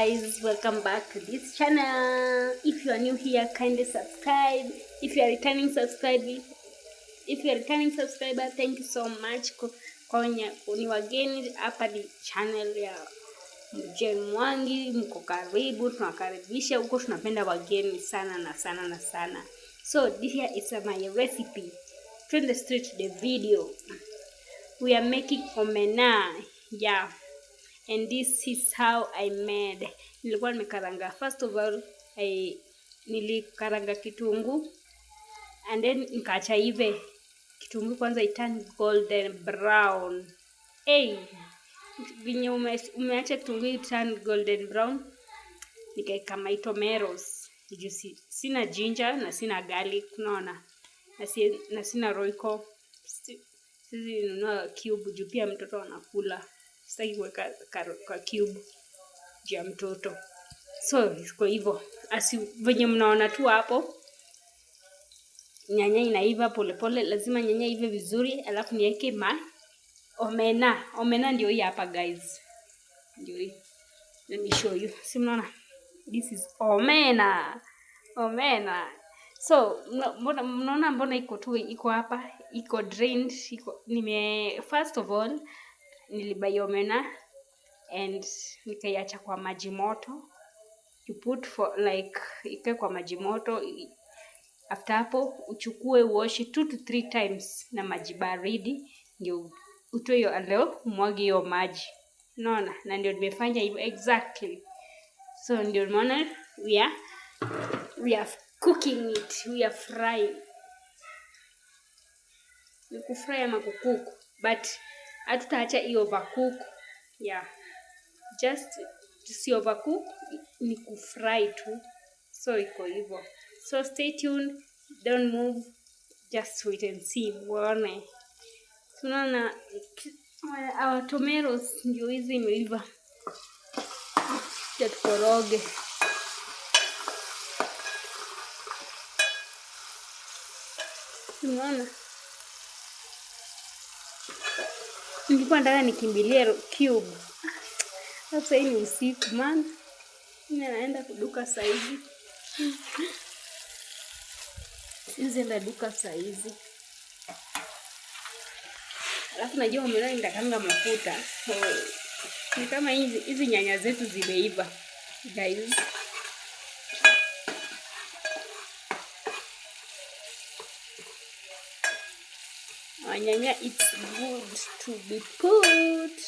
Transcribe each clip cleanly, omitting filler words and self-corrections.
Guys, welcome back to this channel. If you are new here, kindly subscribe. If you are returning subscribe, if you are returning subscriber, thank you so much. Kwa ni wageni hapa ni channel ya Jane Mwangi, mko karibu, tunakaribisha huko, tunapenda wageni sana na sana na sana. So this here is my recipe. Twende straight to the video. We are making omena. Yeah. And this is how I made. Nilikuwa nimekaranga. First of all, I nilikaranga kitunguu and then nikaacha ive kitunguu kwanza iturn golden brown. Hey, vinye umeacha kitunguu turn golden brown, nikaeka my tomatoes. Juu sina ginger na sina garlic, unaona, na sina Royco. Siwezi nunua cube juu pia mtoto anakula. Sitaki kuweka kwa cube juu ya mtoto. So iko hivyo. Asi venye mnaona tu hapo, nyanya inaiva polepole, lazima nyanya ive vizuri, alafu niweke ma omena. Omena ndio hii hapa guys. Ndio hii. Let me show you. Si mnaona? This is omena. Omena. So mbona mnaona mbona iko tu iko hapa, iko drained, iko nime first of all nilibuy omena and nikaiacha kwa maji moto. You put for like ikae kwa maji moto. After hapo uchukue uoshe 2 to 3 times na maji baridi, ndio utoe hiyo leo umwage hiyo maji. Unaona? Na ndio nimefanya hivyo exactly. So ndio maana we are cooking it, we are frying. Ni kufry ama kucook, but hatutaacha hiyo overcook. Yeah. Just si overcook, ni kufry tu. So iko hivyo. So stay tuned, don't move, just wait and see. Muone. Tunaona our tomatoes ndio hizi imeiva. Tukoroge. Unaona? Nilikuwa nataka nikimbilie cube. Sasa hii ni usiku man. Mimi naenda kuduka saa hizi. Siwezi enda duka saa hizi. Alafu najua omena inatakanga mafuta. So ni kama hizi nyanya zetu zimeiva guys. Nyanya, it's good to be put.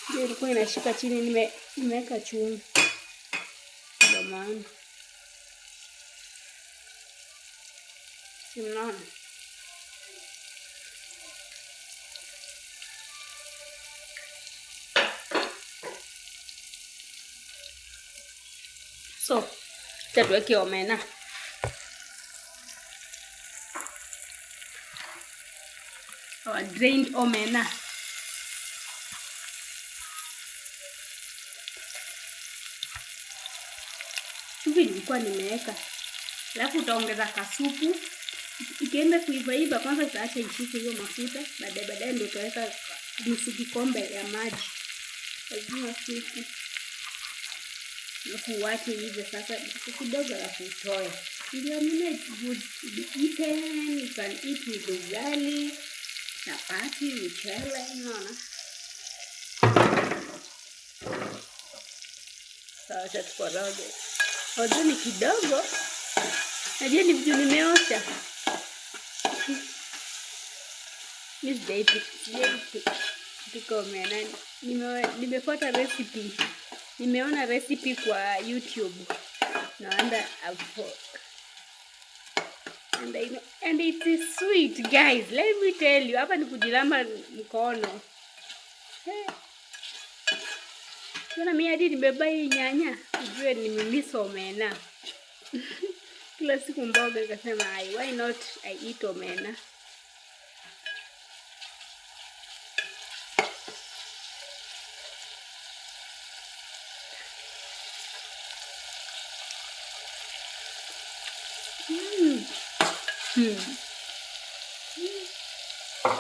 Hiyo ilikuwa inashika chini, nimeweka chumvi. Ndio maana. Si mnaona? So, tuweke omena. Our drained omena. Chumvi nilikuwa nimeweka. Alafu utaongeza kasupu. Ikienda kuiva iva kwanza utaacha ishike hiyo mafuta, baadaye baadaye ndio utaweka nusu kikombe ya maji. Lazima supu. Alafu uache iive sasa kidogo, alafu utoe. Ndio omena it's good to be eaten. You can eat with ugali, chapati, mchele, unaona? Sasa tukoroge. Although ni kidogo, najua ni vitu nimeosha. Mimi sijaipika omena. Nimefuata recipe. Nimeona recipe kwa YouTube. Naanda hapo. And I know, and it is sweet guys. Let me tell you, hapa ni kujilamba mkono. Hey. Mbona mimi hadi nimebeba hii nyanya, ujue nimemiss omena. Kila siku mboga, nikasema ai, why not I eat omena?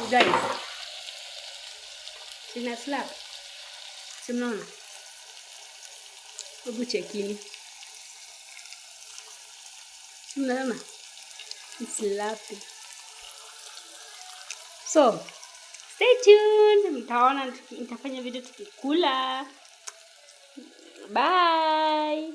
Guys, Sina slap. Si mnaona? Hebu chekini. Si mnaona? It's slappy. So, stay tuned. Mtaona nitafanya video tukikula. Bye.